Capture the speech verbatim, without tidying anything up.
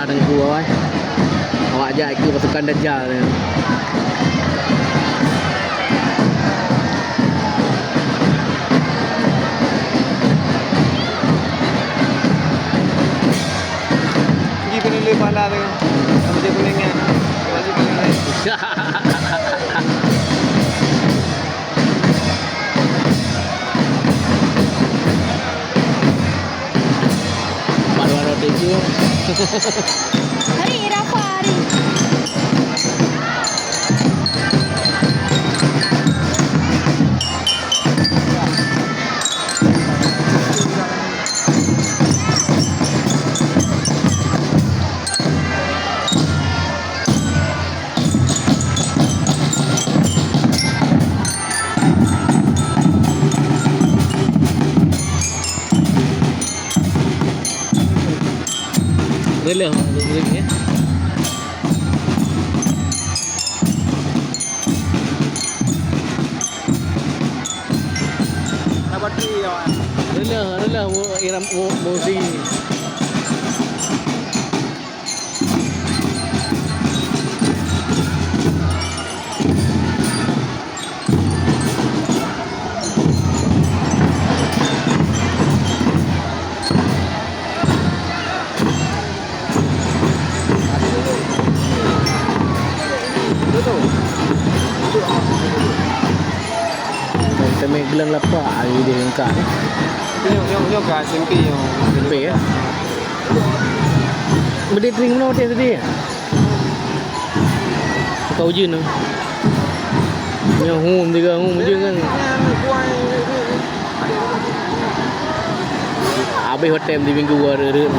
Teungku, eh. Awak jak ikut pasukan Dajjal ni. Pergi kena lé pala tu. Sama dia kuningan. Wajib kuningan. Baru-baru tidur. Hari Rafa hari. Reuloh, reuloh, ya. Reuloh, reuloh, mu-, iram, mu-, muzi. Teumé geulang lapak hari deh lengkap. Nyoe, nyoe, nyoe ka S M P nyoe. S M P, ya? Meudeh tring meunoe teh tadi, ya? Ka ujeuen tu. Nyoe hum tiga hum ujeuen kan. Habéh hotel di minggu dua reuet-reuet.